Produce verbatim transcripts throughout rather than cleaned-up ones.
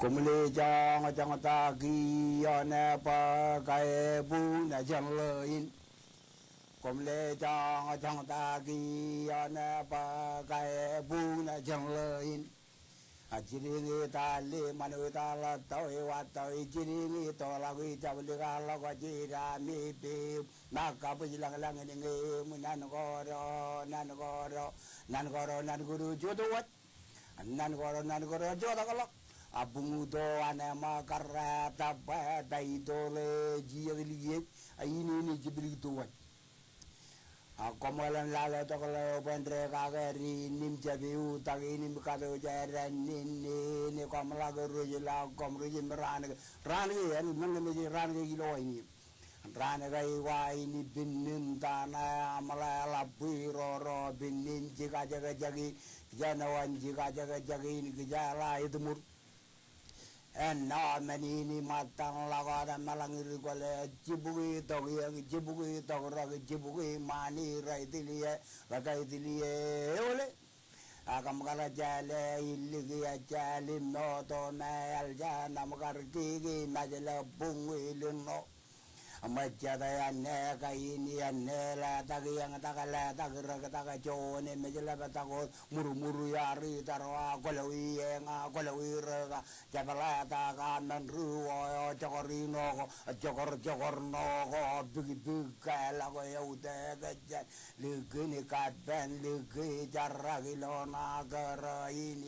Koṃle joñjoñ ta kiiō ṇe bwe kaebuñ jān ḷō in. Koṃle joñjoñ ta kiiō ṇe bwe kaebuñ jān ḷō in. A jidiñ i tali ṃanwe ta ḷattoi wattoi jidiñ i toḷọk i jablikḷọk jidaṃ i piip. Ṃōk kabwijlañlañ in ñe im nan koro nan koro nan koro nan koro jotowaj. Nan koro nan koro jotakḷọk. A buñuto an ṃōk karrā tabba ta itoḷe jijet likiej a inene jiblikto waj. A koṃeḷeḷe lale tokḷe bwe en dekake ri nim jabeu tak in im kato jān ren nin nin koṃ ḷak rej ḷak koṃ rej im raan ke raan ke en men ke mej raan ke ilo in im. Raan ke eo in pinnin tana aṃ ḷe ḷap bwe ro ro pinnin jikajekjek in kijenawan jikajekjek in kijeḷā etmur. Āinwōt men in im ṃōttan ḷọk wōt eṃṃan ḷọk ri kwōle jibukwi tok iōk jibukwi tok rōk jibukwi ṃani rej tiliō rej tiliō eole. Ak kōṃ kar jāle illik ejālim moto me eḷ jān aṃ kar kiki mejle buñwi lino. Ṃōj jet āinwōt kain āinwōt letak iōñ tak letak rōk tak joñan mejle bōk tak wōt murmur iar itar wa kwōlọwi eñ a kwōlọwi rōk a jepḷatak a men ri wō eo jokor ino ko jokor jokor no ko bikbik ke ḷọk eutiej kōj jān likin kapen liki jarak ilo ṇa kōrā in.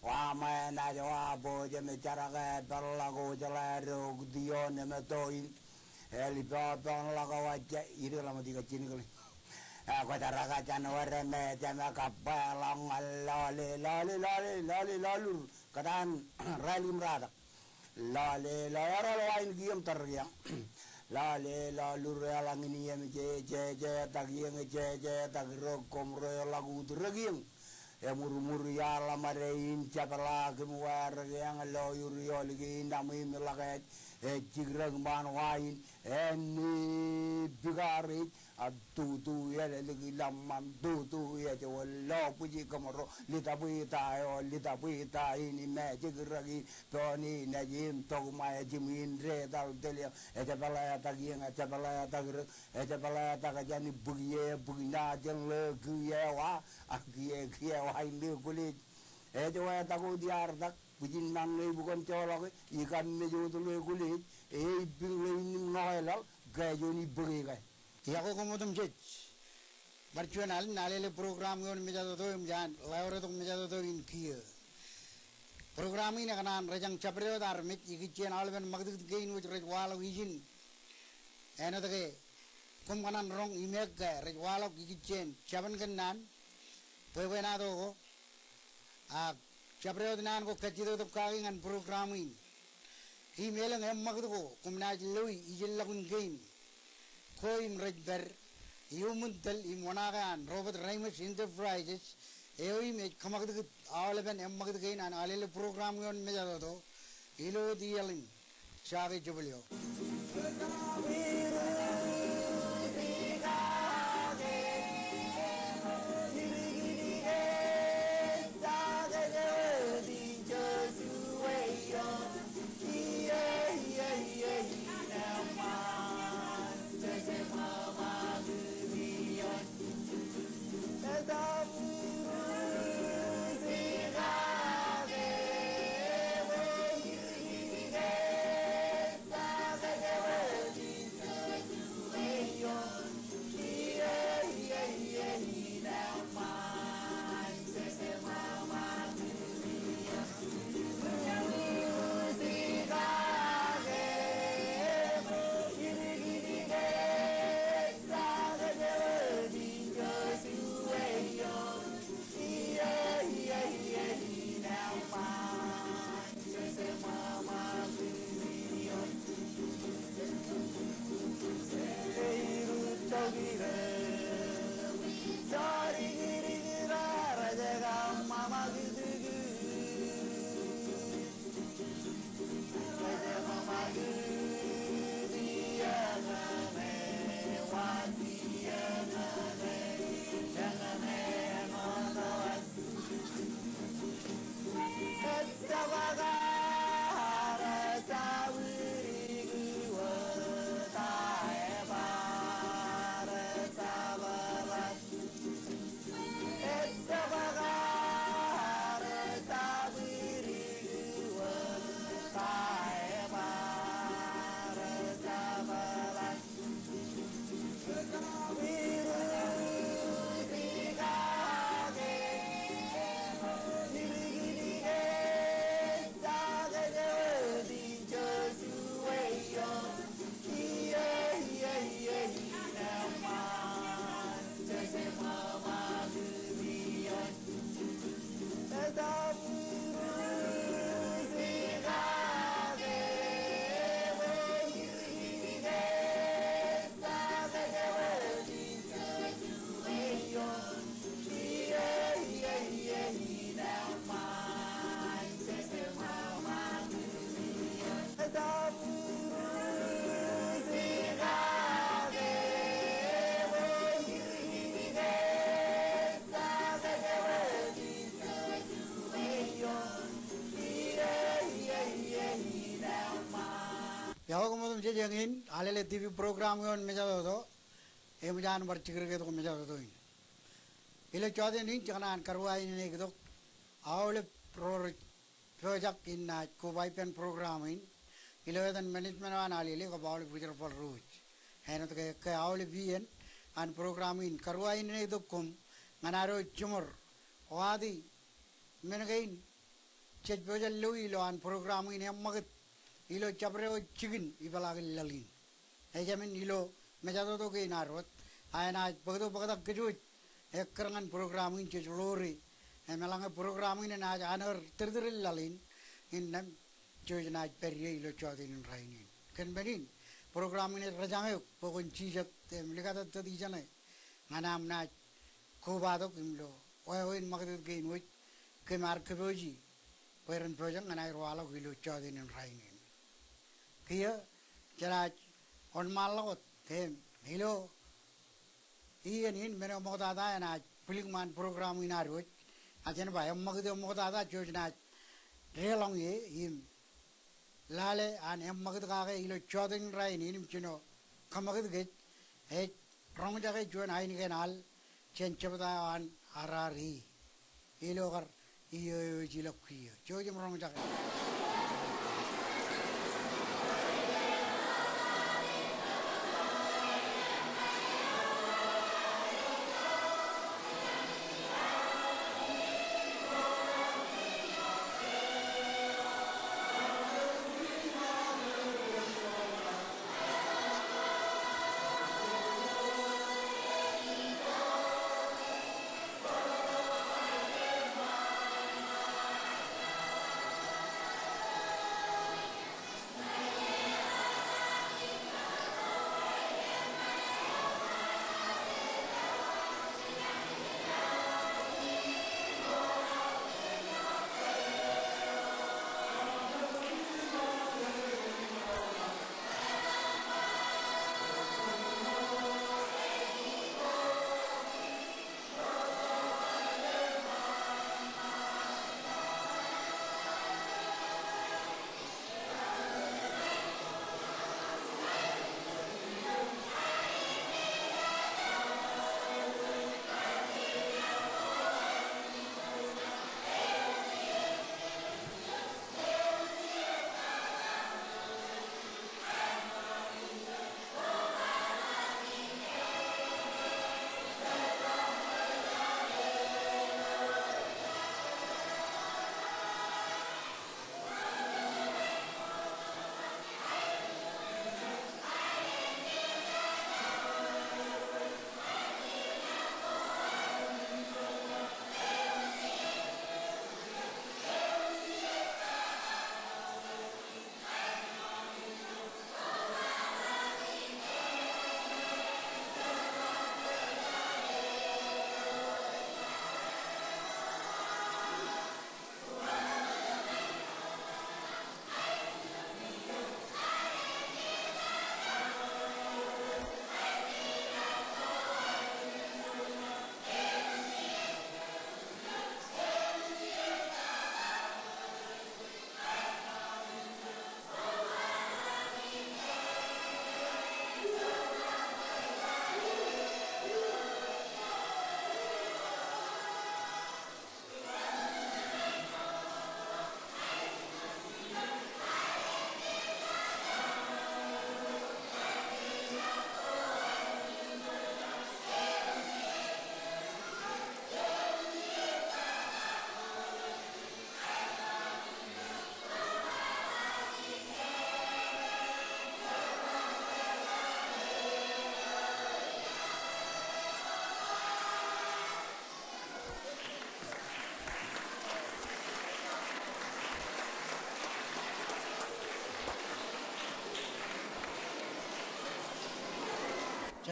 Wa ṃōṇōṇō wa bōjjam jarak e peḷḷọk wōjḷā rok tion im toin. Eḷ ippān ḷọk wōjjā ide ḷọk ṃōtti kajjien kōḷe. E kwōjarraka jān wōr me jema kabba ḷọk ñan lọle lọle lọle lọle lọlur kōtaan rālik im ratak. Lọle lọle eral wa in kiiō im tōrrọk iōñ. Lọle lọlur eḷaññe in iō im je je je tak iōñ je je tak rōk koṃ ro eḷak ut rōk iōñ. Emurmur iaḷ ḷōṃade in jepḷaak im wārak eñ lo iur iolik in aṃ im ḷak ej ej jikrōk ṃaan wa in. Āinwōt bikaar ej a tutu ej ḷōmṇak tutu ej wōt lo bwij kōṃro litabwita eo litabwita in im ej jikrōk in pein in ej im tok ṃae jimwin detal teliō ej jepḷaak tak iōñ ej jepḷaak tak rōk ej jepḷaak tak jān bwiki e bwiki ṇa jān ḷō kiiō wa a kiiō kiiō wa in ḷe kwōlej. Ej wātak wōt iar tak bwijin ṇaṇ ṇe ibukwōn joḷọke ikam mej wōt ḷe kwōlej. Eibik ḷe in im ṇoke laḷ ke juon ibōke ke. Iọkwe koṃ otemjej. Bar juon alen alele program ioon mejatoto im jān ḷeoretok mejatoto in kiiō. Program in ekōṇaan rejañ jabdewōt armej ikijjien aolepen ṃakūtkūt kein wōj rej waḷọk ijin. Āinwōt ke koṃ kōṇaan roñ im ekke rej waḷọk ikijjien jabōn kōnnaan bwebwenato ko. Ak jabdewōt naan ko kajjitōktok kaki ñan program in. Im elōñ eṃṃakūt ko koṃ naaj loe ijellọkun kein ko im rej pād iuṃwin tōl im oṇaake an Robert Reimers Enterprises eo im ej kōṃakūtkūt aolepen eṃṃakūt kein an alele program ioon mejatoto ilo wōt iaḷ in. Jake jebōl eo. Eñin, Alele TV program eo an Mejatoto, eṃōj an bar jikirke tok Mejatoto in. Ilo jota in, jekōṇaan karuwainene tok aolep ro rej pojak in naaj koba ippān program in. Ilo etan management eo an Alele kab aolep ri jerbal ro ej āinwōt ke, ke aolep iien an program in, karuwainene tok koṃ ñan ad jiṃor wāween men kein jej pojak loi ilowaan program in eṃṃakūt ilo jabdewōt jikin ipeḷaakin laḷ in. Ejāmin ilo Mejatoto kein ad wōt, ak enaaj bōktok bōktok kōj wōj ekkar ñan program in jej ḷoore. Im eḷaññe program in enaaj āneer tūrtūrin laḷ in, innām jej naaj pād ie ilo jota in rainin. Kōn men in, program in ej rōjañ eok bwe kwōn jijet im likatōttōt ijeṇe ñan aṃ naaj kobatok im lo wāween ṃakūtkūt kein wōj kōm ar kōpooji bwe ren pojak ñan aer waḷọk ilo jota in rainin. Kiiō jenaaj wōnṃaanḷọk wōt im ilo iien in men eo ṃoktata enaaj bwilikṃaan program in ad wōj, ak jen ba eṃṃakūt eo ṃoktata jej naaj deḷọñ ie im lale an eṃṃakūt kake ilo jota in rainin im jino kōṃakūt kōj ej roñjake juon ainikien al jān jebta eo an R R E ilo kar iiō eo ej ilọk kiiō. Jouj im roñjake.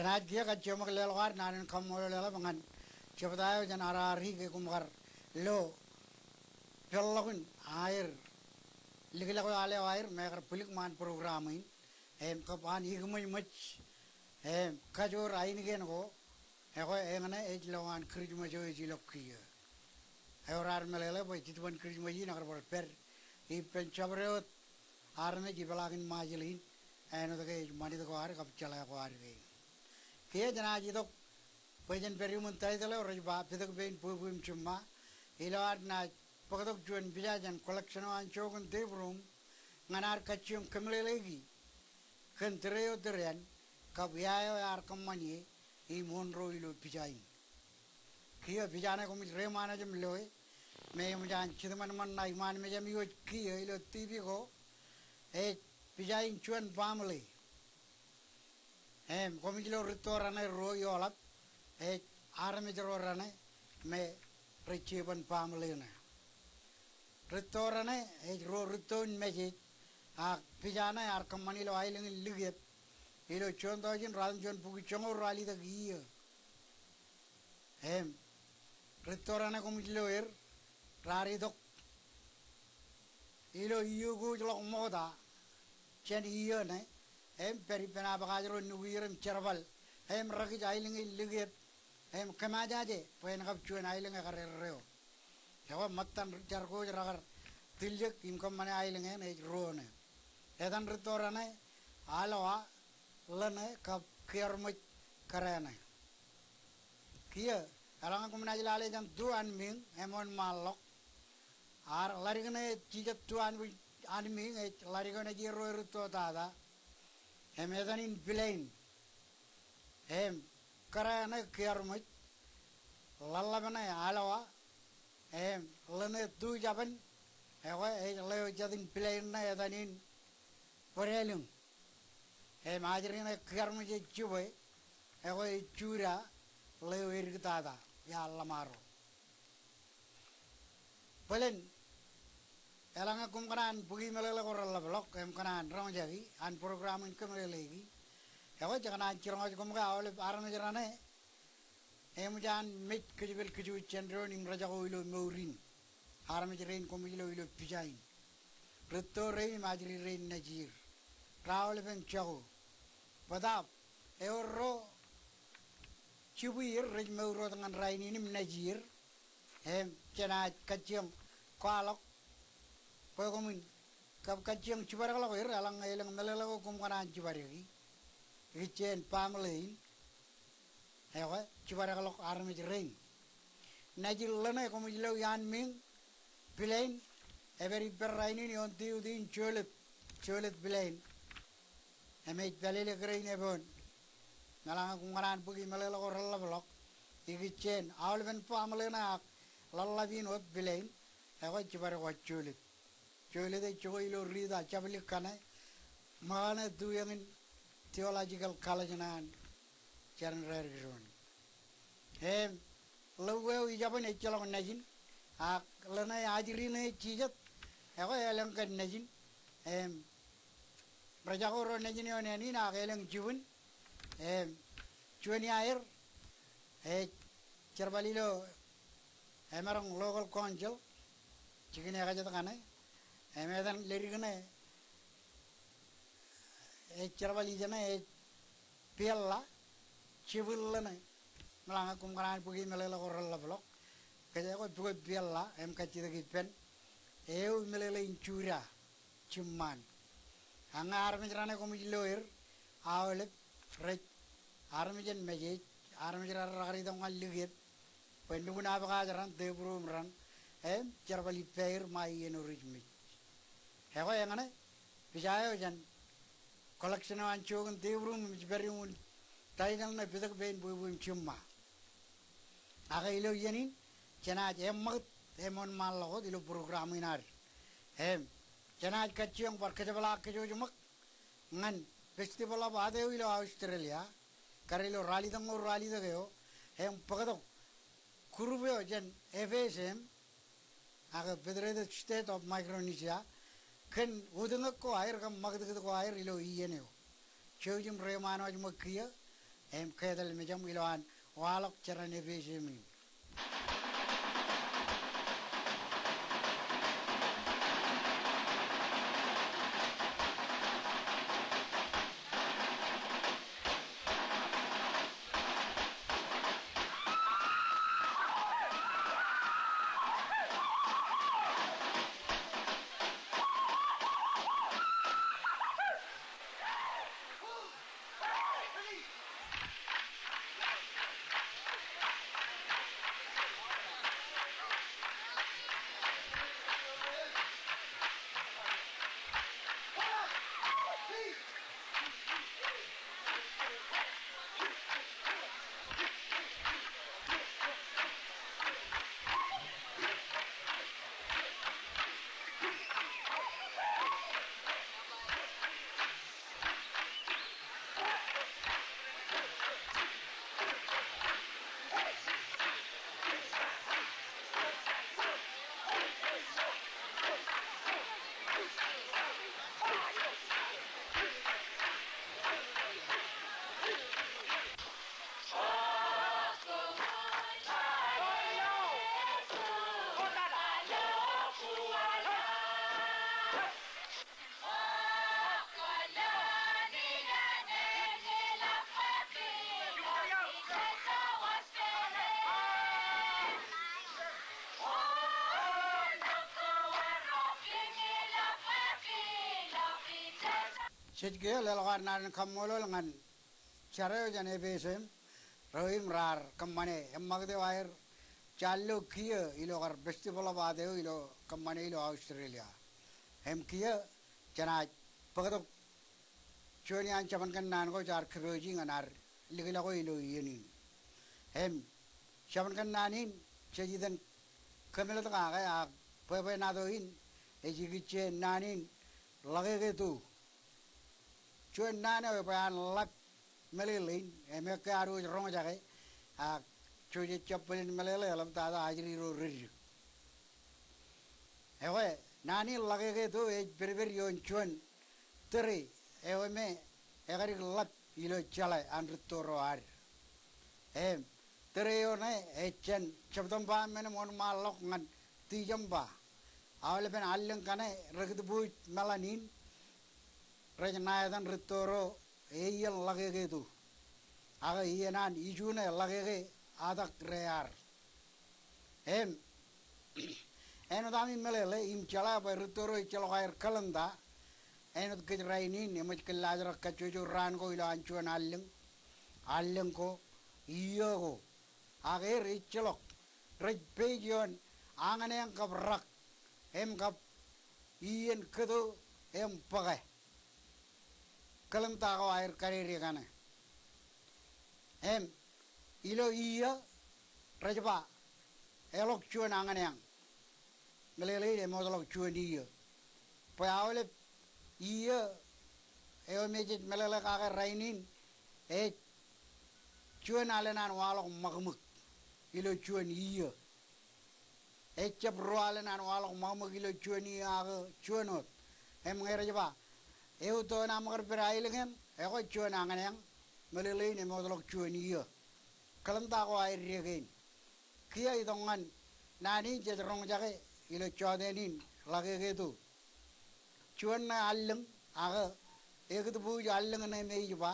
Jenaaj kiiō kajjioñ ṃōk leḷọk ad naan in kaṃṃoolol eḷap ñan jebta eo jān R R E ke koṃ kar lo peḷḷọkin aer likḷọk eo al eo aer im ekar bwilikṃaan program in im kab an ikōṃōjṃōj im kajoor ainikien ko. Ekwe eñṇe ej lowaan Kirijṃōj eo ej ilọk kiiō. Ewōr ad meḷeḷe bwe Jetōb in Kirijṃōj in ekar bar pād ippān jabdewōt armej ipeḷaakin Ṃajeḷ in āinwōt ke ej ṃanit ko ad kab jeḷā ko ad kein. Kiiō jenaaj itok bwe jen pād iuṃwin taitōḷ eo rej ba Pitōk Pein Bwebwe im Jiṃṃa, ilo ad naaj bōktok juon pija jān collection eo an Jook in Tepruṃ ñan ad kajjioñ kōmeḷeḷeiki kōn tōre eo tōre an kab ia eo ear kōṃṃan ie im wōn ro ilo pija in. Kiiō pija ṇe koṃij reiṃaanḷọk im loe me eṃōj an jitōṃanṃan ṇa iṃaan mejaṃ iwōj kiiō ilo TV ko, ej pija in juon baaṃle. Im koṃij lo rūtto raṇe ruo ioḷap, ej armej ro raṇe me rej jeban baaṃle ṇe. Rūtto raṇe ej ruo rūtto in message, ak pija ṇe ear kōṃṃan ilo aelōñ in Likep ilo juon tọujin ratimjuon bukwi joñoul ralitōk iiō. Im rūtto raṇe koṃij lo er raar itok ilo iiō ko ej ḷọk ṃokta jān iiō ṇe, im pād ippān abakajro nukwier im jerbal, im rekij aelōñ in Likep, im kōmaajaje bwe en kab juon aelōñ ekaderreo. Ekwe ṃōttan jar ko ej rekar tiljek im kōṃṃane aelōñ eṇ ej ruo ṇe. Etan rūtto raṇe, Aloa, Ḷōṇe kab Kiarṃōj Kōrā ṇe. Kiiō, eḷaññe koṃ naaj lale jān tu anmiiñ, eṃool ṃaanḷọk. Ear ḷadik ṇe jijet tu anmiiñ, ej ḷadik eo nejierro erūtto tata. Im etan in Pilain. Im Kōrā ṇe Kiarṃōj. Ḷōḷḷap ṇe Aloa. Im Ḷōṇe tu jabōn. Ekwe ej ḷeo jet in Pilain ṇe etan in Bōdealōñ. Im ajri ṇe Kiarṃōj ej jibwe, ekwe ej Juda, ḷeo edik tata, iar ḷōṃaro. Bōlen, eḷaññe koṃ kōṇaan bōki meḷeḷe ko reḷapḷọk, im kōṇaan roñjaki an program in kōmeḷeḷeiki, ekwe jekōṇaan jiroñ ej koṃ ke aolep armej raṇe, eṃōj an mej kōjepel kōjwōj jān doon im rejako ilo mour in. Armej rein koṃij lo ilo pija in. Rūtto rein im ajri rein nejier. Raolepen jako. Bōtaab, eor ro jibwier rej mour wōt ñan rainin im nejier. Im jenaaj kajjioñ kwaḷọk bwe koṃwin kab kajjioñ jibadekḷọk er eḷaññe elōñ meḷeḷe ko koṃ kōṇaan jibadeki. Ikijjien baaṃle in. Ekwe, jibadekḷọk armej rein. Nejin Ḷōṇe koṃij lo iaan miiñ, Pilain, epād ippād rainin ioon tiuti in Jolep, Jolep Pilain. Im ej pālele kōrā in epoon. Im eḷaññe koṃ kōṇaan bōki meḷeḷe ko reḷapḷọk, ikijjien aolepen baaṃle ṇe ak ḷōḷḷap in wōt Pilain, ekwe jibadek wōt Jolep. Jolep ej jokwe ilo Rita Jablik kaṇe, ṃōka ṇe tu eñin Theological College ṇe an Jarin Rādik doon. Im ḷōḷḷap eo ijabōn ejjeḷọk nejin, ak Ḷōṇe ajri ṇe ej jijet, ekwe elōñ kōn nejin. Im rejako ro nejin eo neen in ak elōñ jibwin. Im juon iaer ej jerbal ilo emaroñ local council, jikin ekajet kaṇe, im etan ledik ṇe ej jerbal ijeṇe ej Piella, jibwin Ḷōṇe. Im eḷaññe koṃ kōṇaan bōki meḷeḷe ko reḷapḷọk, kōj ekwe pukot Piella im kajjitōk ippān. Ewi meḷeḷein Juda, jiṃṃaan. Ak ñe armej raṇe koṃij lo er, aolep rej armej in message, armej raar rekar itok ñan Likep, bwe nukun abkaaj raṇ, tebro im raṇ, im jerbal ippaer ṃae iien eo rej mej. Ekwe eñṇe, pija eo jān collection eo an Jook in Tebruṃ im ej pād iuṃwin title ṇe Pitōk Pein Bwebwe im Jiṃṃa. Ak ilo iien in, jenaaj eṃṃakūt eṃṃan ṃaanḷọk wōt ilo program in ad. Im jenaaj kajjioñ bar kōjepḷaak kōjwōj ṃōk ñan Festival of Ate eo ilo Australia, kar ilo ralitōk ñoul ralitōk eo, im bōktok group eo jān F S M, ak Federated State of Micronesia, kōn utiñak ko aer kab ṃakūtkūt ko aer ilo iien eo. Jouj im reiṃaan wōj ṃōk kiiō, im ke etal mejaṃ ilowaan waḷọk jeran F S M in. Jej kiiō leḷọk ad naan in kaṃṃoolol ñan jar eo jān F S M ro im raar kōṃṃane eṃṃakūt eo aer jaar lo kiiō ilo kar Festival of Art eo ilo kōṃṃane ilo Australia. Im kiiō jenaaj bōktok juon iaan jabōn kōnnaan ko jaar kipooji ñan ad likḷọk ilo iien in. Im jabōn kōnnaan in jej itōn kōmmeḷeḷe kake ak bwebwenato in ej ikijjeen naan in ḷakeke tu. Juon naan eo ebwe an ḷap meḷeḷein, im ekkā ad wōj roñjake, ak jej jab bōlen meḷeḷe eḷaptata ajri ro reddik. Ekwe, naan in ḷakeke tu ej pedped ioon juon tōre eo me ekadik ḷap ilo jeḷā an rūtto ro ad. Im tōre eo ṇe ej jān September men im wōnṃaanḷọk ñan December. Aolepen allōñ kaṇe rekūtbuuj meḷan in rej ṇa etan rūtto ro eien ḷakeke tu. Ak iien an iju ṇe ḷakeke atak rear. Im āinwōt ami meḷeḷe im jeḷā bwe rūtto ro ejjeḷọk aer kalōnta, āinwōt kōj rainin eṃōj kōllaajrak kajjojo raan ko ilo an juon allōñ, allōñ ko, iiō ko. Ak er ejjeḷọk rej page ioon añōneañ kab rak im kab iien kōto im bōke. Kalōnta ko aer kadede kaṇe. Im ilo iiō rej ba eḷọk juon añōneañ. Meḷeḷein emootḷọk juon iiō. Bwe aolep iiō eo me jej meḷeḷe kake rainin ej juon alen an waḷọk ṃakṃōk ilo juon iiō. Ejjab ruo alen an waḷọk ṃakṃōk ilo juon iiō ak juon wōt. Im ñe rej ba eutiej aṃ kar pād aelōñ eṇ, ekwe juon añōneañ, meḷeḷein emootḷọk juon iiō. Kalōnta ko aer dek kein. Kiiō itok ñan naan in jej roñjake ilo jọteen in ḷakeke tu. Juon ṇe allōñ ak ekūtbuuj allōñ ṇe me ij ba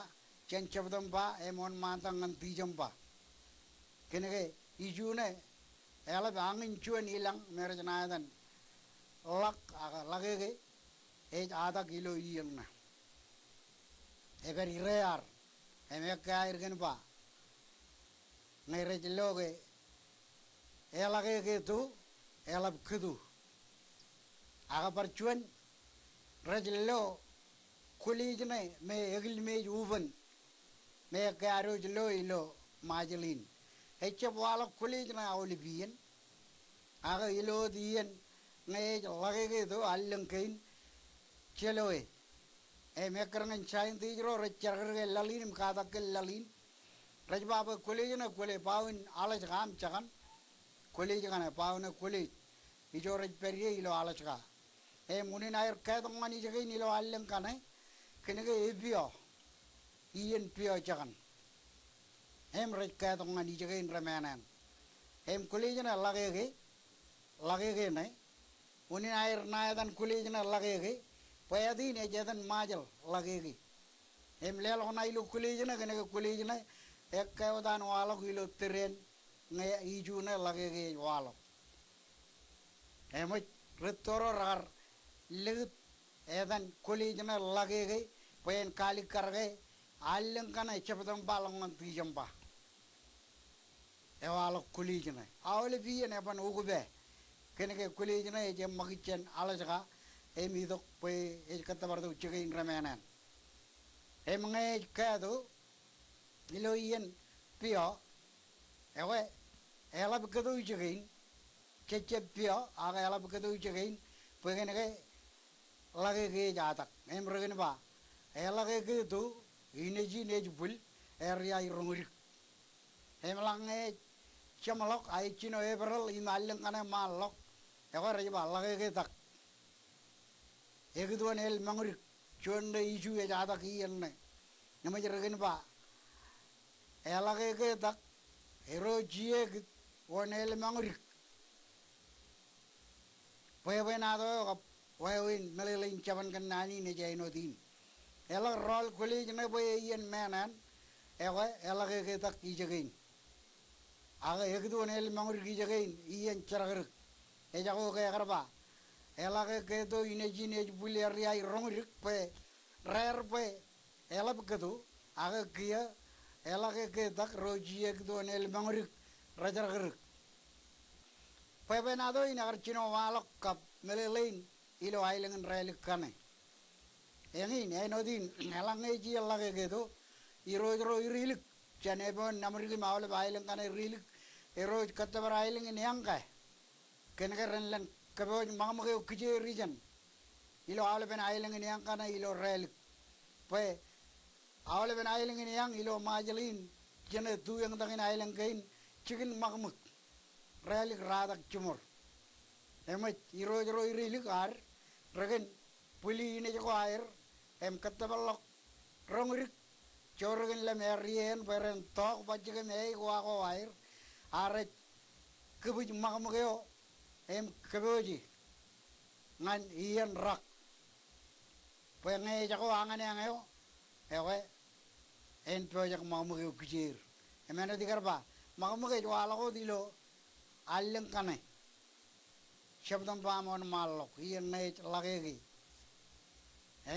jān September im wōnṃaantak ñan December. Kōnke iju ṇe eḷap añin juon ilañ me rej ṇa etan ḷak ak ḷakeke ej atak ilo iien ṇe. Epād irear im ekkā aer kōn ba ñe rej lo ke eḷakeke tu, eḷap kūtu. Ak bar juon rej lo kwōlej ṇe me ekilmeej ubōn me ekkā ad wōj lo ilo Ṃajeḷ in. Ejjab waḷọk kwōlej ṇe aolep iien. Ak ilo wōt iien ñe ej ḷakeke tu allōñ kein jeloe. Im ekkar ñan scientist ro rej jerkakdike laḷ in im katak kōn laḷ in. Rej ba bwe kwōlej ṇe kwōle, bao in Alaska aṃ jekōṇ. Kwōlej kaṇe, bao ṇe kwōlej. Ijo rej pād ie ilo Alaska. Im unin aer kātok ñan ijkein ilo allōñ kaṇe kōnke epio. Iien pio jekōṇ. Im rej kātok ñan ijkein remānān. Im kwōlej ṇe ḷakeke, ḷakeke ṇe. Unin aer ṇa etan kwōlej ṇe ḷakeke, bwe āt in ej etan Ṃajeḷ ḷakeke. Im leḷọk ṇa ilo kwōlej ṇe kōnke kwōlej ṇe ekkā wōt an waḷọk ilo tōre in ñe iju ṇe ḷakeke ej waḷọk. Eṃōj rūtto ro rekar likūt etan kwōlej ṇe ḷakeke bwe en kalikkar ke allōñ kaṇe September ḷọk ñan December. Ewaḷọk kwōlej ṇe. Aolep iien eban ukpā. Kōnke kwōlej ṇe ej eṃṃakūt jān Alaska im itok bwe ej kōttōpar tok jikin remānān. Im ñe ej kāto ilo iien pio, ekwe eḷap kōto jikin, jejjab pio, ak eḷap kōto jikin, bwe kōnke ḷakeke ej atak. Im ri kōn ba, eḷakeke tu, inejin ej bwil, eria iroñ dik. Im ḷak ñe ej jeṃḷọk, a ej jino Epereḷ im allōñ kaṇe ṃaanḷọk, ekwe rej ba ḷakeke tak. Ekūt wōn el mañdik, juon ṇe iju ej atak iien ṇe. Eṃōj ri kōn ba, eḷakeke tak, ero jiekūt wōn el mañdik. Bwebwenato eo kab wāween meḷeḷein jabōn kōnnaan in ej āinwōt in. Eḷak rọọl kwōlej ṇe bwe e iien meanaan, ekwe eḷak eketak ijekein. Ak ekūtwōn ālōñ ṃōñdik ijekein iien jerọkdik. Ejako ke ekar ba, eḷak ekketo inejin ej bwil erriae roñdik bwe raar bwe eḷap keto, ak kiiō eḷak eketak ro jiek ekūtwōn ālōñ ṃōñdik rejerọkdik. Bwebwenato in ekar jino waḷọk kab meḷeḷein ilo aelōñ in Rālik kaṇe. Eñin, āinwōt in, eḷaññe ej iien ḷak eketo, irooj ro irilik jān epoon ṇamdik im aolep aelōñ kaṇe irilik, erooj kōttōpar aelōñ in eañ ke. Kōn ke ren lōñ kōpooj ṃakṃōk eo kijeer ijeṇ ilo aolepen aelōñ in eañ kaṇe ilo Rālik. Bwe aolepen aelōñ in eañ ilo Ṃajeḷ in, jeṇe tu eñtak in aelōñ kein jikin ṃakṃōk. Rālik ratak jiṃor. Eṃōj, irooj ro irilik ad rekōn bwili inej ko aer im kōttōpar ḷọk roñdik, jorrāān lōñ erriae eṇ bwe ren tok bajjek im āik uwaak ko aer, ak rej kōpij ṃakṃōk eo im kōpooje ñan iien rak. Bwe ñe ejako añōneañ eo, ekwe en pojak ṃakṃōk eo kijeer. Im āinwōt ikar ba, ṃakṃōk ej waḷọk wōt ilo allōñ kaṇe. Jebta im ba ṃoṇ ṃaanḷọk, iien ṇe ej ḷak eke.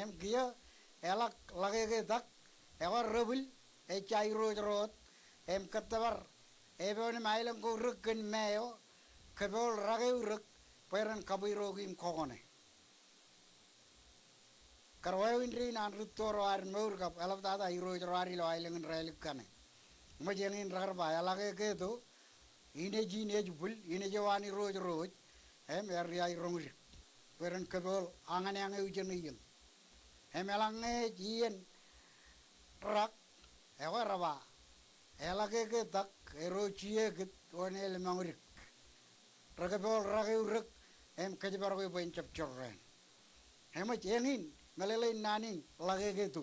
Im kiiō eḷak ḷak eketak, ekwe rebwil ejja irooj ro wōt, im kōttōpar epoon im aelōñ ko rūk kōn me eo, kōpool rak eo rūk, bwe ren kabwiroki im kokōṇe. Kar wāween dein an rūtto ro ad mour kab eḷaptata irooj ro ad ilo aelōñ in Rālik kaṇe. Eṃōj, eñin rekar ba, eḷak eketo, inejin ej bwil, inejin eo an irooj ro wōj, im erriae roñdik. Bwe ren kōpool añōneañ eo ijeṇ iien. Im eḷaññe ej iien rak, ekwe re ba, eḷak eketak, erooj jiek ekūtwōn ālōñ ṃōñdik. Rekōpool rak eo rūk, im kōjparoki bwe en jab jorrāān. Eṃōj, eñin, meḷeḷein naan in ḷak eketo.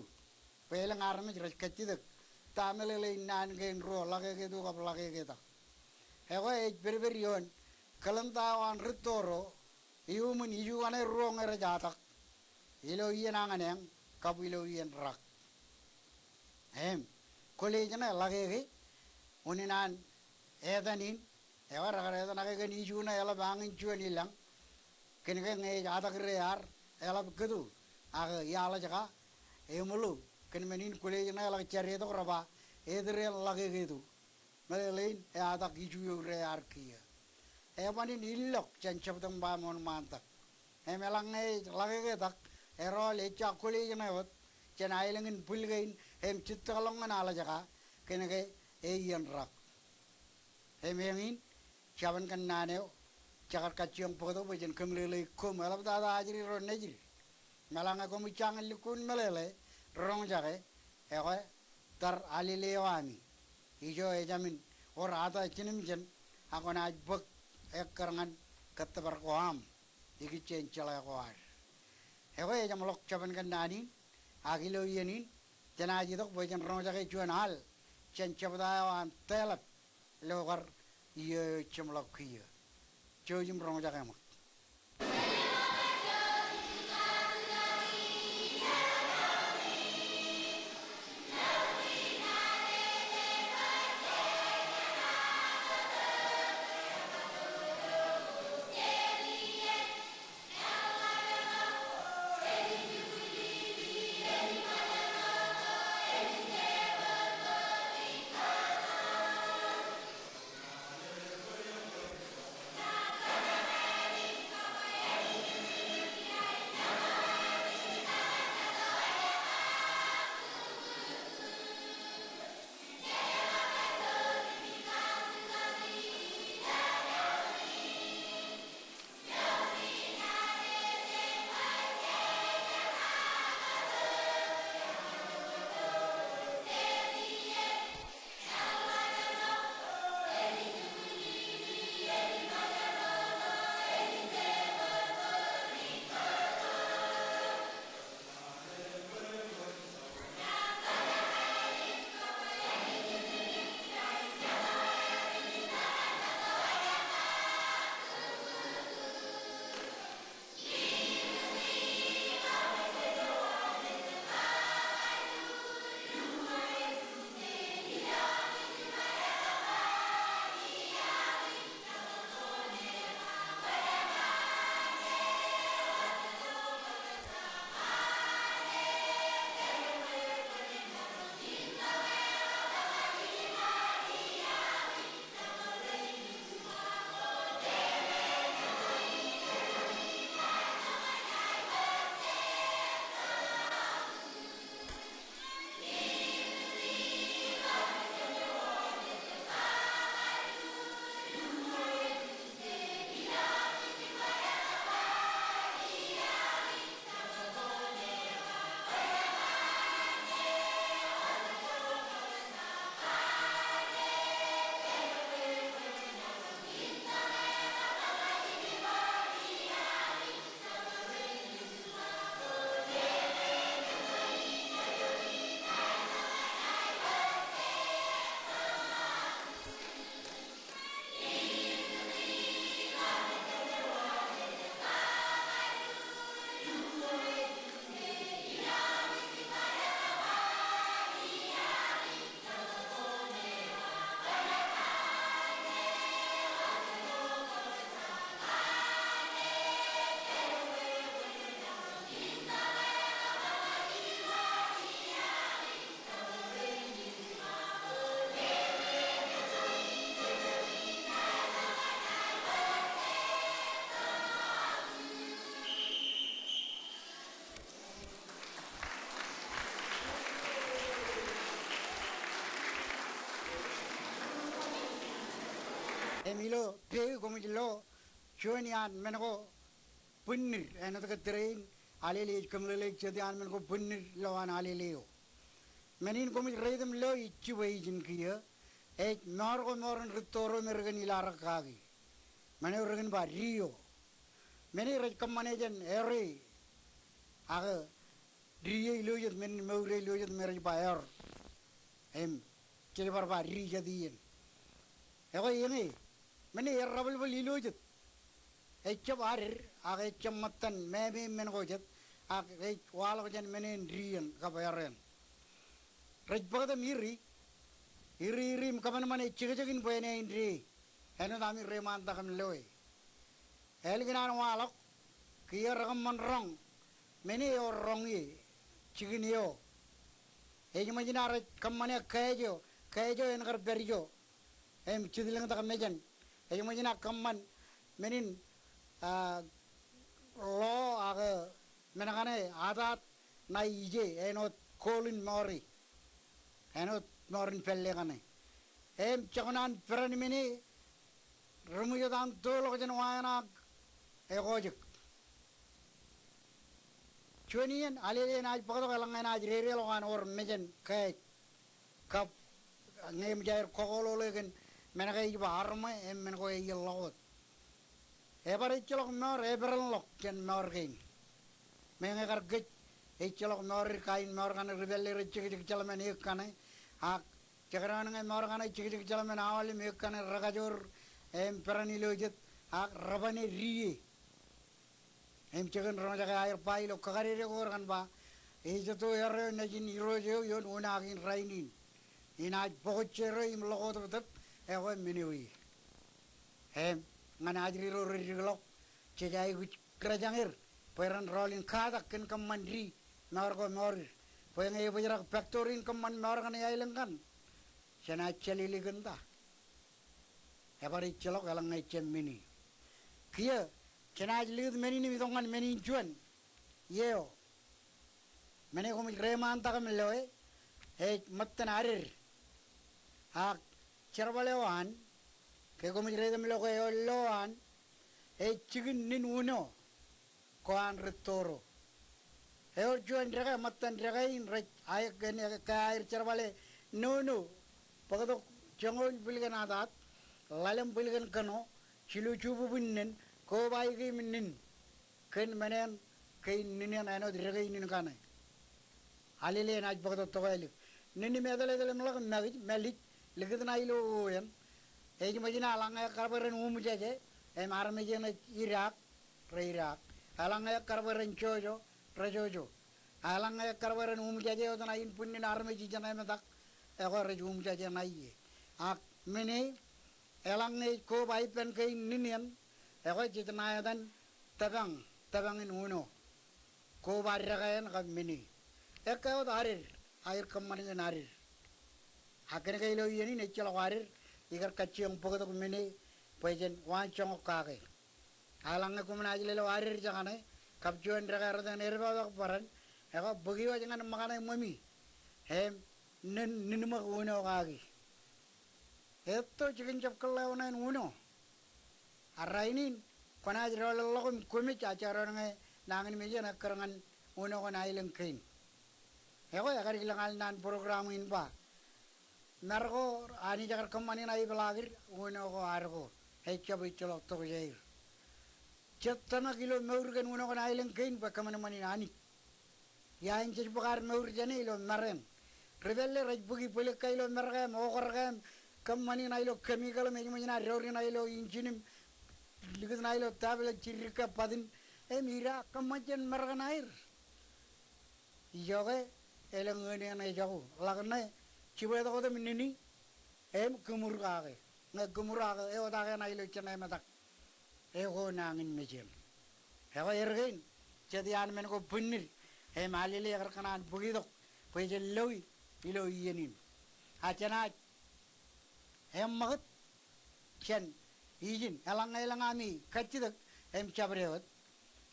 Bwe elōñ armej rej kajjitōk ta meḷeḷein naan kein ruo, ḷak eketo kab ḷak eketak. Ekwe ej pedped ioon kalenda eo an rūtto ro, iuṃwin iju kaṇe ruo ñe rej atak, ilo iien añōneañ kab ilo iien rak. Im kwōlej ṇe ḷak eke, unin an etan in, ekwe rekar etanake kōn iju ṇe eḷap añin juon ilañ. Kōn ke ñe ej atak ri-ar, eḷap kōto, ak iaḷ ej ka, eṃōḷo, kōn men in kwōlej ṇe eḷak jade tok re ba, etōr en ḷak eketo. Meḷeḷein eatak iju eo ri-ar kiiō. Eban in illọk jān jebta im ba ṃoṇ ṃaantak. Im eḷaññe ej ḷak eketak, erọọl ejja kwōlej ṇe wōt jān aelōñ in bwil kein im jitōkḷọk ñan aḷ ej ka, kōn ke e iien rak. Im eñin, jabōn kōnnaan eo, jekar kajjioñ bōktok bwe jen kōmeḷeḷeik koṃ eḷaptata ajri ro nejid. Im eḷaññe koṃij jañin lukkuun meḷeḷe, roñjake, ekwe tar alele eo ami. Ijo ejāmin wōr ata jinen ijin, ak kwōnaaj bōk ekkar ñan kōttōpar ko aṃ ikijjien jeḷā ko ad. Ekwe ejeṃḷọk jabōn kōnnaan in, ak ilo iien in, jenaaj itok bwe jen roñjake juon al jān jebta eo an Tōḷap, ilo kar iiō eo jeṃḷọk kiiō. Jouj im roñjake ṃōk. Im ilo peiū koṃij lo juon iaan men ko bwinnid, āinwōt ke tōre in Alele ej kōmeḷeḷeik jet iaan men ko bwinnid ilowaan Alele eo. Men in koṃij reitok im lo ij jibwe ijin kiiō, ej mour ko mour in rūtto ro me ri kōn ilo arōk kaki. Men eo ri kōn ba dio. Men in rej kōṃṃane jān ere. Ak dio ilo jet, men in mour eo ilo jet me rej ba eor. Im jej bar ba di jet iien. Ekwe eñe, men in errabwilbwil ilo jet. Ejjab ader, ak ejjab ṃōttan meemem men ko jet, ak ej waḷọk jān men in di eṇ kab eor eṇ. Rej bōktok im iri, iri iri im kōṃanṃan ej jekjek in bwe en āindein āinwōt ami reiṃaantak im loe. Ālikin an waḷọk, kiiō rekōṃṃan roñ, men in eo roñ ie, jikin eo. Ej ṃōj in ad kōṃṃane kāj eo, kāj eo en kar pād ijo. Im jitḷōñtak mejān. Ej ṃōj in ad kōṃṃan men in, ah, lo ak men kaṇe ataat ṇae ije, āinwōt kool in mour e. Āinwōt mour in pālle kaṇe. Im jekōṇaan peran men in, ri ṃwijot an toḷọk jān wa eṇ ak ekojak. Juon iien, Alele enaaj bōktok eḷaññe enaaj dedeḷọk an wōr mejān kāj. Kab ñe eṃōj aer kōkooḷoḷe kōn men ko ej ba armwe, im men ko ej ḷọk wōt. Ebar ejjeḷọk mour, eperanḷọk jān mour kein. Meñe kar kōj, ejjeḷọk mour, kain mour kaṇe ri pālle rej jekjek jeḷā men eok kaṇe. Ak jekdọọn ñe mour kaṇe jekjek jeḷā men aolep eok kaṇe rekajoor, im peran ilo jet, ak rebane die. Im jikin roñjake aer ba ilo kakadede ko rekar ba, ejjeto ere eo nejin Irooj eo ioon unaak in rainin. Inaaj bōk jerro im ḷọk wōt tōptōp, ekwe men eo ie. Im ñan ajri ro rej dikḷọk, jej aikuj kōjañer, bwe ren rọọl in katak kōn kōṃṃan di, mour ko mour. Bwe ñe ebōjrak factory in kōṃṃan mour kaṇe aelōñ kaṇ, jenaaj jelili kōn ta? Ebar ejjeḷọk eḷaññe ejjab men in. Kiiō, jenaaj likūt men in im itok ñan men in juon. Ieo. Men eo koṃij reiṃaantak im loe, ej ṃōttan ader. Ak jerbal eo an, ke koṃij reitok im lo ke eo lo an, ej jikin nin uno ko an rūtto ro. Ewōr juon dekā, ṃōttan dekā in rej aer, ke aer jerbale nono, bōktok joñoul bwilkōn ataat, ḷalem bwilkōn kōṇo, jilu jububwin nen, kobaik im nin. Kōn men eṇ kein nin eṇ āinwōt dekā in nin kaṇe. Alele enaaj bōktok tokālik. Nin im eteḷeteḷ im ḷọk im makij, mālij, likūt ṇa ilo o eṇ. Ej ṃōj in eḷaññe ekkar bwe ren umjaje, im armej eṇ ej idaak, reidaak. Eḷaññe ekkar bwe ren jojo, rejojo. Eḷaññe ekkar bwe ren umjaje wōt ṇa in bwinnin armej ijeṇe metak, ekwe rej umjaje ṇa ie. Ak men e, eḷaññe ej koba ippān kein nin eṇ, ekwe jej ṇa etan tōpañ, tōpañ in uno. Koba dekā eṇ kab men e. Ekkā wōt ader, aer kōṃṃan kōn ader. Ak kōnke ilo iien in ejjeḷọk ader, ikar kajjioñ bōktok men e, bwe jen waanjoñak kake. Eḷaññe koṃ naaj lelo ader jekaṇe, kab juon dekā rot eṇ edepakpak bōran, ekwe bōk iwōj ñan ṃōkaṇe ṃōmi. Im nin, nin ṃōk uno kaki. Etto jikin jab kōḷḷā oṇāān uno. A rainin, kwōnaaj doḷọk im kwōmej a jekdọọn ñe nañinmej eṇ ekkar ñan uno ko ṇa aelōñ kein. Ekwe, ekar ilōñ al naan program in ba, mar ko Anij ekar kōṃṃani ṇa ipeḷaakin, uno ko ad ko, ejjab ejjeḷọk tokjāer. Jet tōmak ilo mour kōn uno ko ṇa aelōñ kein bwe kōṃanṃan in Anij. Ia ej jej bōk ad mour jāne ilo mar eṇ? Ri pālle rej bōki bwilōk kā ilo Merka im okar kā im kōṃṃani ṇa ilo chemical im ej ṃōj in ad douri ṇa ilo injin im likūt ṇa ilo tablet jidik kā batin im idaak kōṃṃan jān Merka ṇaer. Ijoke, elōñ ioon eṇ ejako, ḷak ṇe, jibwe tok wōt im nini, im kiṃur kake. Ñe kiṃur ak eotak eṇ ilo jeṇe metak. Eo ko nañinmej eṇ. Ekwe er kein, jet iaan men ko bwinnid, im Alele ekar kōṇaan bōki tok, bwe jen loi, ilo iien in. A jenaaj eṃṃakūt jān ijin, eḷaññe elōñ ami kajjitōk im jabdewōt.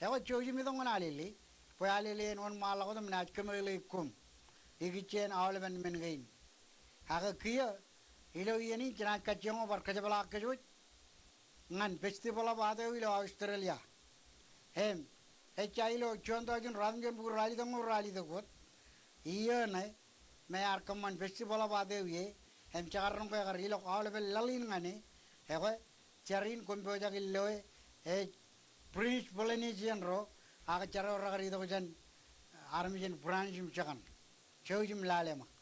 Ekwe jouj im itok ñan Alele, bwe Alele en wōnṃaanḷọk wōt im naaj kōmeḷeḷeik koṃ ikijjien aolepen men kein. Ak kiiō, ilo iien in jenaaj kajjioñ bar kōjepḷaak kōj wōj, ñan Festival of Art eo ilo Australia. Im ejja ilo juon taujin ruatimjuonbukwi ralitōñoul ralitōk wōt, iiō ṇe me ear kōṃṃan Festival of Art eo ie, im jekar roñ ke ekar ilọk aolepān laḷ in ñan e, ekwe jar in koṃ pojak in loe ej British Polynesian ro, ak jar eo rekar itok jān armej in British im jekar. Jouj im lale ṃōk.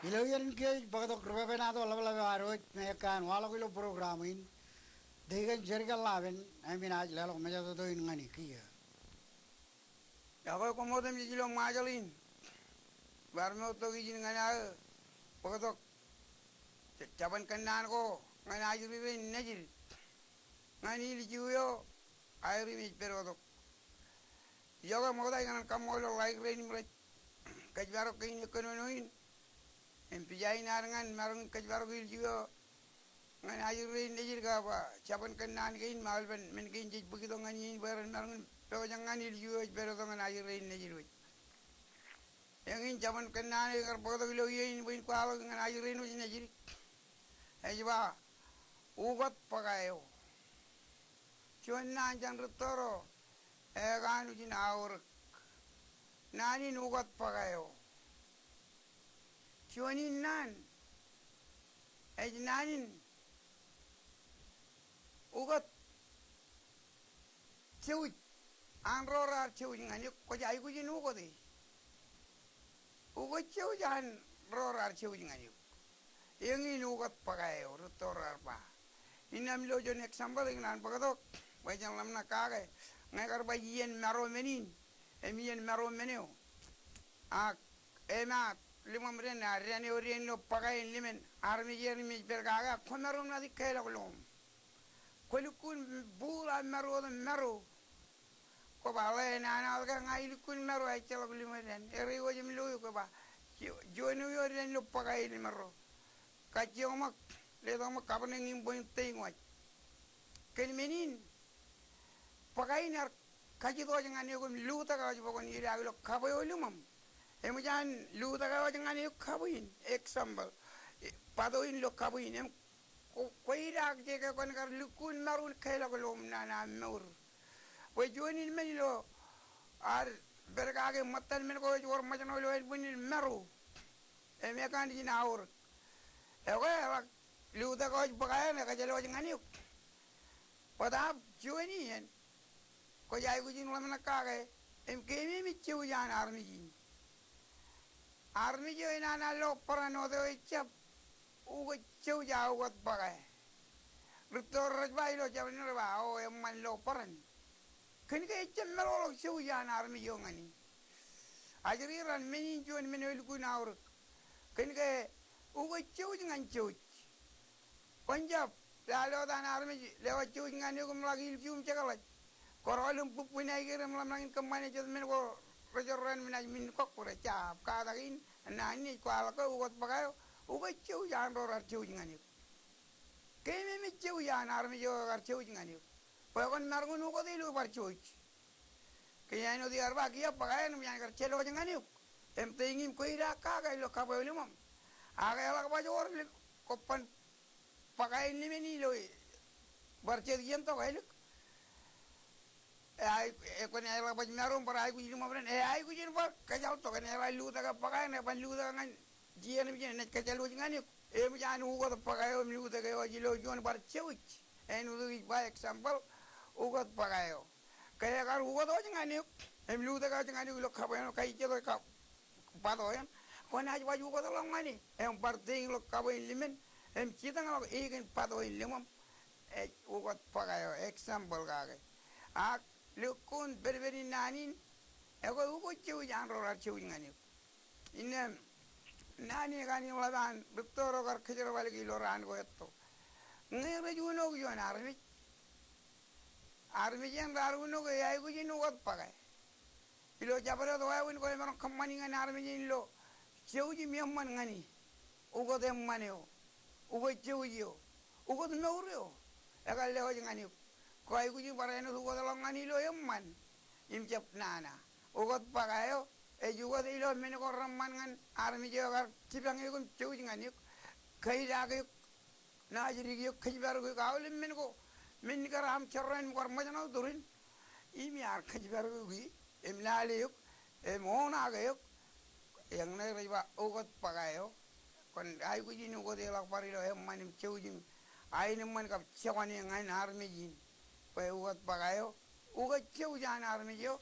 Ilo iien in kiiō ej bōktok ri-pepenato ḷapḷap eo ad wōj me ekkā an waḷọk ilo program in, Deacon Jerry Kōḷḷaapen, im inaaj leḷọk mejatoto in ñan e kiiō. Iọkwe koṃ otemjej ilo Ṃajeḷ in. Bar moottok ijin ñan aō bōktok jabōn kōnnaan ko ñan ajri rein nejid ñan ilju eo aer im ej pād tok. Iọkwe ṃokta ikōṇaan kaṃṃoolol ḷaik rein im rej kōjparok kein e kōnono in im pija in ad ñan maroñ in kōjparok ilju eo ñan ajri rein nejid kab jabōn kōnnaan kein im aolepen men kein jej bōktok ñan iien in bwe ren maroñ in pojak ñan ilju eo ej pād tok ñan ajri rein nejid wōj. Eñin jabōn kōnnaan eo ikar bōktok ilo iien in bwe in kwaḷọk ñan ajri rein wōj nejid ej ba ukot bōkā eo. Juon naan jān rūtto ro ekanooj in aorōk. Naan in ukot bōkā eo. Juon in naan ej naan in ukot jouj an ro raar jouj ñan eok, kwōj aikuj in ukot e. Ukot jouj an ro raar jouj ñan eok. Eñin ukot bōkā eo rūtto raar ba. Innām ilo juon example ikōṇaan bōktok bwe jen ḷōmṇak kake ñe kar ba iien maro men in im iien maro men eo. Ak emaat ḷimom dān, a dān eo dān ilo bōkā in ḷimān armej er im ej pād kake ak kwōmaroñ nadik keḷọk ḷọk. Kwō lukkuun būḷ aō maro otem maro. Kwō ba ḷe nana wōt ke ña ilukkuun maro ejjeḷọk ḷimān dān. Ere wōj im lo eok kwō ba juon eo dān ilo bōkā in maro. Kajjioñ ṃōk, letok ṃōk kabwinōñ in bwe in teiñ waj. Kōn men in bōkā in ear kajjitōk ñan eok im lutōk aō bwe kwōn idaak ilo kab eo ḷimōṃ. Eṃōj an lutōk aō ñan eok kab in, example, bato in ilo kab in, im kwō idaak je ke kwōn kar lukkuun maro in keḷọk ḷọk nana mour. Bwe juon in men ilo ad pād kake ṃōttan men ko ej wōr ṃōjṇọ ilo ānbwinnin maro. Im ekkan ijin aorōk. Ekwe eḷak lutōk eo ej bōk aer, ekajel wōj ñan eok. Bōtab juon iien kwōj aikuj in ḷōmṇak kake im keememej jouj an armej in. Armej eo enana lo bōran wōt eo ejjab, uke jouj aō ukōt bōke. Rūtto ro rej ba ilo jabdewōt ro ba, o, eṃṃan lo bōran. Kōn ke ejjab meḷọkḷọk jouj an armej eo ñan e. Ajri raṇ men in juon men eo elukkuun aorōk. Kōn ke uke jouj ñan jouj. Kwōn jab lale wōt an armej lewōj jouj ñan eok im ḷak ilju im jekḷaj. Kōrọọl im bukbwin aikier im ḷōmṇak in kōṃṃane jet men ko rejorrāān im naaj men kọkkure jab katak in naan in ej kwaḷọk ke ukōt bōke eo, uke jouj an ro raar jouj ñan eok. Keememej jouj an armej eo ekar jouj ñan eok. Bwe kwōn maroñ in ukōte ilo bar jouj. Ke āinwōt ikar ba kiiō bōke eo im ij kar jel wōj ñan eok. Im teiñi im kweilọk kake ilo kabwe eo limōṃ. Ak eḷak baj wōr lik, kwōban bōke eo in limen ilo bar jet iien tok ālik. E, ai, e, kwōn eḷak baj maroñ bar aikuj limōṃ ren. E, aikuj in bar kōjal tok, enaaj lutōk bōke eo, eban lutōk ñan jien im jien, enaaj kōjal wōj ñan eok. Eṃōj an ukōt bōke eo im lutōk eo ej ilo juon bar jouj. Āinwōt ij ba example, ukōt bōke eo. Ke ekar ukōt wōj ñan eok im lutōk wōj ñan eok ilo kabwe eo, ke ij jete kab- bat eo eṇ, kwōnaaj baj ukōtḷọk ñan e. Im bar teiñḷọk kabwe in limen im jitōñḷọk e kōn bat eo in limōṃ. Ej ukōt bōke eo, example kake. Ak lukkuun pedped in naan in, ekwe uke jouj an ro raar jouj ñan eok. Innām naan in kaṇ in ḷap an rūtto ro kar kōjerbale ilo raan ko etto. Ñe rej unook juon armej, armej eṇ raar unook, e, aikuj in ukōt bōke. Ilo jabdewōt wāween ko emaroñ kōṃṃani ñan armej in ilo jouj im eṃṃan ñan e. Ukōt eṃṃan eo, ukōt jouj eo, ukōt mour eo ekar lewōj ñan eok. Kwōj aikuj in barāinwōt ukōtḷọk ñan e ilo eṃṃan im jab nana. Ukōt bōke eo ej ukōt ilo men ko reṃṃan ñan armej eo ekar jipañ eok im jouj ñan eok, kaidaak eok, naajdik eok, kōjparok eok, aolep men ko, men kar aṃ jorrāān im kar ṃōjṇọ turin, im iar kōjparok eok im lale eok im oṇaake eok. Eñṇe rej ba ukōt bōke eo. Kwōn aikuj in ukōteḷọk bar ilo eṃṃan im jouj im aenōṃṃan kab jokwane ñan armej in. Bwe ukōt bōke eo, uke jouj an armej eo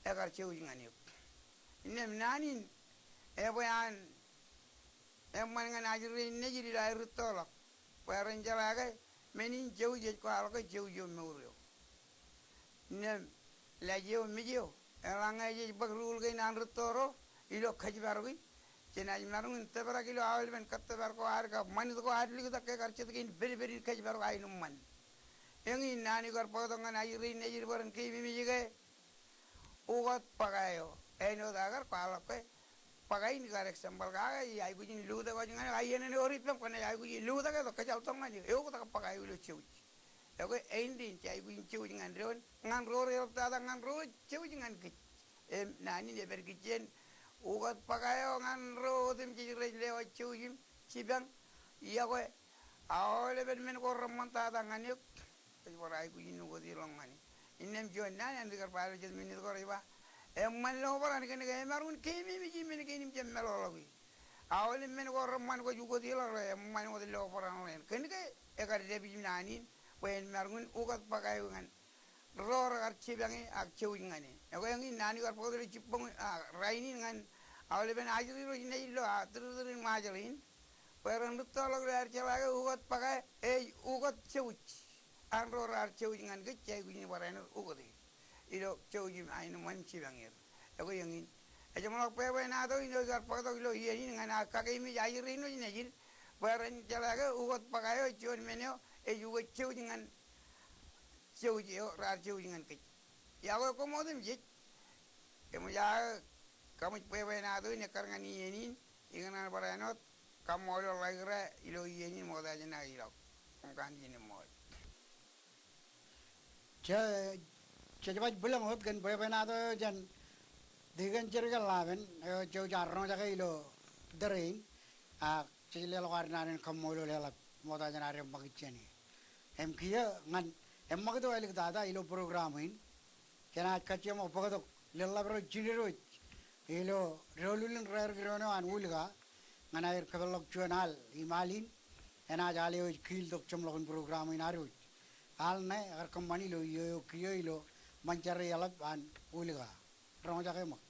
ekar jouj ñan eok. Innām naan in ebwe an eṃṃan ñan ajri rein nejid ilo aer rūttoḷọk. Bwe ren jeḷā ke men in jouj ej kwaḷọk ke jouj eo mour eo. Innām laj eo mej eo, eḷaññe jej bōk rule kein an rūtto ro ilo kōjparoki, jenaaj maroñ in tōprak ilo aolepen kōttōpar ko ad kab ṃanit ko ad liktak ke kar jet kein pedped in kōjparok aenōṃṃan. Eñin naan eo ikar bōktok ñan ajri rein nejid bwe ren keememej ke ukōt bōke eo. Āinwōt aō kar kwaḷọk ke bōke in ikar example kake, ij aikuj in lutōk wōj ñan eok, a iien eo rej ippām kwōnaaj aikuj in lutōk e tok, kōjal tok ñan eok, eoktak bōke eo ilo jouj. Ekwe āindein jej aikuj in jouj ñan doon, ñan ro rej eḷaptata ñan ro rej jouj ñan kōj. Im naan in ej pād kijjien ukōt bōke eo ñan ro otemjej rej lewōj jouj im jipañ. Iọkwe, aolepen men ko reṃṃantata ñan eok, kwōj bar aikuj in ukōteḷọk ñan e. Innām juon naan āinwōt ikar ba ilo jet minit ko rej ba, eṃṃan lo bōran kōn ke emaroñ in keememej men kein im jab meḷọkḷọk e. Aolep men ko reṃṃan kwōj ukōteḷọk ro, eṃṃan wōt lo bōran ḷeeṇ kōn ke ekar dāpij naan in bwe en maroñ in ukōt bōke eo ñan ro rekar jipañ e ak jouj ñan e. Ekwe eñin naan eo ikar bōktok ilo jibboñ, a, rainin ñan aolepen ajri ro rej nejid ilo, a, tūrtūrin Ṃajeḷ in. Bwe ren rūttoḷọk ilo aer jeḷā ke ukōt bōke ej ukōt jouj. An ro raar jouj ñan kōj, jej aikuj in barāinwōt ukōte ilo jouj im aenōṃṃan im jipañ er. Ekwe eñin. Ejeṃḷọk bwebwenato in eo ikar bōktok ilo iien in ñan aō kakeememej ajri rein ro rej nejid. Bwe ren jeḷā ke ukōt bōke eo ej juon men eo ej uke jouj ñan jouj eo raar jouj ñan kōj. Iọkwe koṃ otemjej. Eṃōj aō kaṃōj bwebwenato in ekkar ñan iien in, ikōṇaan barāinwōt kaṃṃoolol ḷaik ro ilo iien in ṃokta jān aō ilọk. Koṃ kanooj in eṃṃool. Je, jej baj bwilōñ wōt kōn bwebwenato eo jān Deacon Jerry Kōḷḷaapen, eo jej roñjake ilo tōre in, ak jej leḷọk ad naan in kaṃṃoolol eḷap ṃokta jān ad eṃṃakūt jān e. Im kiiō ñan eṃṃakūt eo āliktata ilo program in, jenaaj kajjioñ bōktok lōḷḷap ro jined wōj Ilo doulul in raar kidoon eo an Ulka, ñan aer kōpeḷḷọk juon al im al in enaaj al eo ej kiil tok jeṃḷọkin program in ad wōj. Al ṇe ekar kōṃṃan ilo iiō eo kiiō ilo ṃōn jar eḷap an Ulka. Roñjake ṃōk.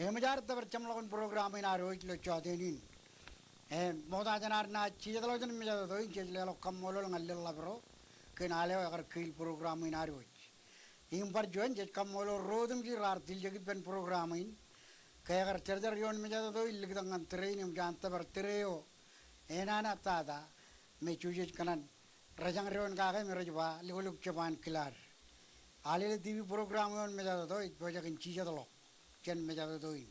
Eṃōj ad tōpar jeṃḷọkin program in ad wōj ilo jọteen in. Im ṃokta jān ad naaj jijetḷọk jān mejatoto in, jej leḷọk kaṃṃoolol ñan Lil Ḷapro kōn al eo ekar kiil program in ad wōj. Im bar juon jej kaṃṃoolol ro otemjej raar tiljek ippān program in ke ekar jerjer ioon mejatoto in liktak ñan tōre in eṃōj an tōpar tōre eo enana tata me jujej kōṇaan rōjañ doon kake im rej ba likoluk jepaan kilaad. Alele TV program eo in mejatoto ej pojak in jijetḷọk jān mejatoto in.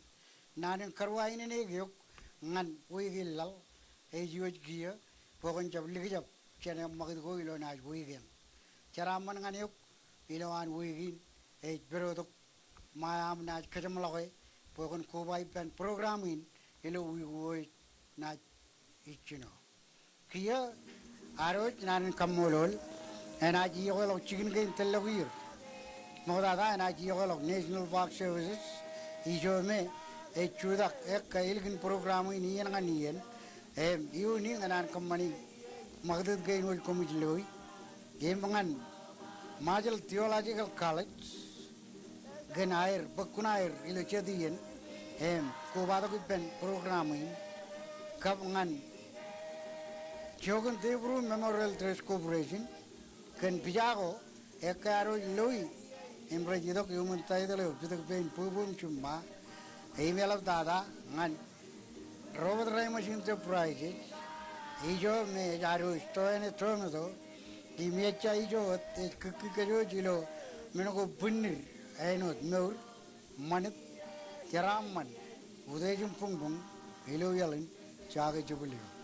Naan in karuwainene eok ñan wiik in laḷ ej iwōj kiiō bwe kwōn jab likjab jān eṃṃakūt ko ilo naaj wiik eṇ. Jeraaṃṃan ñan eok ilo an wiik in ej pedotok ṃae aṃ naaj kōjeṃḷọke bwe kwōn koba ippān program in ilo wiik ko ej naaj ijjino. Kiiō ad wōj naan in kaṃṃoolol enaaj iọkweḷọk jikin kein tōllọk ier. Ṃoktata enaaj iọkweḷọk National Park Services ijo me ej jutak ekke ilikin program in iien ñan iien. Im iuuni ñan an kōṃṃani ṃakūtkūt kein wōj koṃij loi im ñan Marshall Theological College kōn aer bōk kuṇaer ilo jet iien im kobatok ippān program in, kab ñan Jochen Devereux Memorial Trust Corporation kōn pija ko ekke ad wōj loi im rej itok iuṃwin title eo Pitōk Pein Bwebwe im Juṃṃa. Im eḷaptata ñan Robert Reimers Enterprises ijo me ej ad wōj Toene Tometo, im ejja ijo wōt ej kōkkikkōj wōj ilo men ko bwinnid, āinwōt mour, ṃanit, jeraaṃṃan, utiej im buñbuñ ilo iaḷ in Jake Jibwilliō.